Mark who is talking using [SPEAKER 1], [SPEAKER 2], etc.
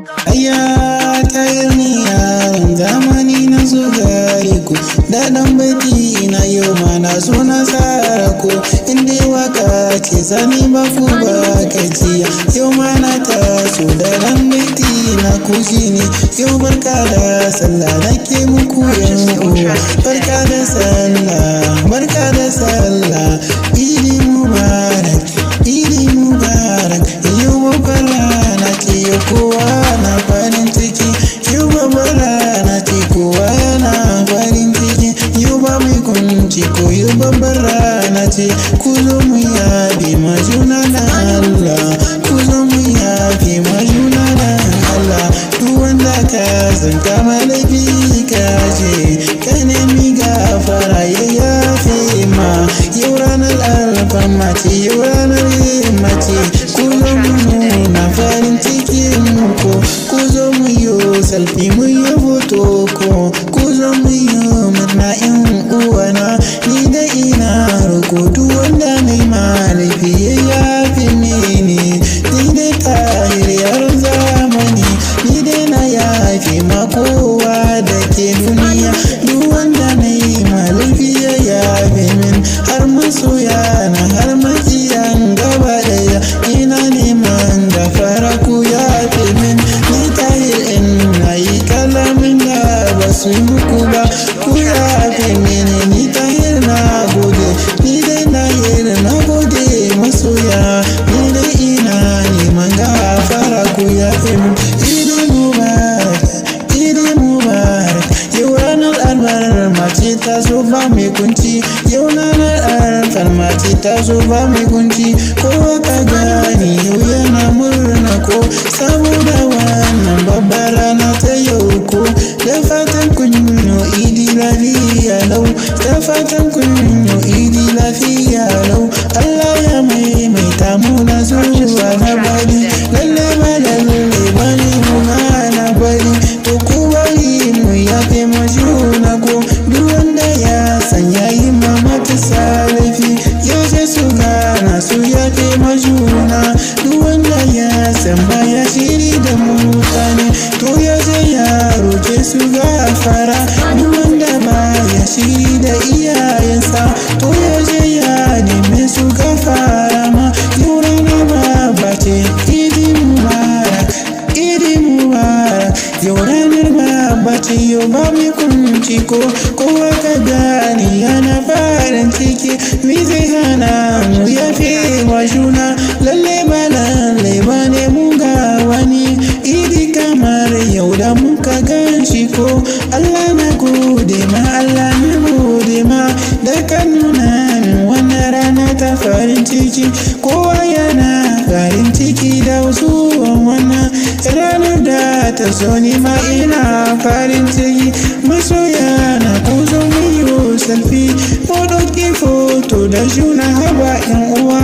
[SPEAKER 1] Aya Tahir ni yaron zamani na zo gare ku da ɗan baiti na, yau ma na zo na tsara ku. Inda waka ce zani ba ku ba gajiya, yau ma na taso da ɗan baiti na, ku ji ne. Yau barka da sallah nake muku, yan uwa, barka da sallah, barka da sallah. Idi mubarak, idi mubarak. Yau babbar rana ce, yau kowa na farin ciki. Yau babbar rana ce, kowa yana farin ciki. Yau ba mai kunci ko, yau babbar rana ce. Ku zo mu yabe ma juna na Allah, ku zo mu yabe ma juna na Allah. Duk wanda ka san ka ma laifi, ka je ka nemi gafara, ya yafe ma. Yau ranar alfarma ce, yau ranar himma ce. Ku zo mu nuna farin cikin mu ko, ku zo mu yi selfie, mu yi hoto ko, ku zo mu yi murna, yan uwana. Ni da ina roko, duk wanda na yi ma laifi ya yafe mini. Ni dai Tahir yaron zamani, ni dai na yafe ma kowa da ke duniya. Duk wanda na yi ma laifi ya yafe min, har masoya na har makiyan gaba ɗaya, ina neman gafara, ku yafe min. Ni Tahir, in na yi kalamin da ba su yi muku ba, ku yafe mini. Ni Tahir na gode, ni dai na yi na gode masoya. Ni dai ina neman gafara, ku yafe min. Idi mubarak, idi mubarak. Yau ranar alfarma ce ta zo, ba mai kunci. Yau ranar alfarma ce ta zo, ba mai kunci. Kowa ka gani yau yana murna ko, saboda wannan babbar rana ta yau ko. Da fatan kun yi idi lafiya lau, da fatan kun yi idi lafiya lau. Allah ya maimaita mu na zuwa na bari. Lalle ba lalle ba ne mu na bari. To ku bari mu yafe ma juna ko. Duk wanda ya san yayi ma mata laifi, ya je su gana su yafe ma juna. Duk wanda ya san baya shiri da mutane, to ya je ya roke su gafara. Duk wanda baya shiri da iyayensa, to ya je ya neme su gafara ma. Yau rana babba ce, idi mubarak, idi mubarak. Yau ranar babba ce, yau ba mai kunci ko. Kowa ka gani yana farin ciki. Mi zai hana mu yafe wa juna? Lalle ba lalle ba ne mu ga wani idi kamar yau da muka gan shi ko. Allah na gode ma, Allah na gode ma da ka nuna min wannan rana ta farin ciki. Kowa yana farin ciki da zuwan wannan ranar da ta zo, ni ma ina farin ciki. Masoya na, ku zo mu yi selfie, mu ɗauki foto da juna, haba yan uwa.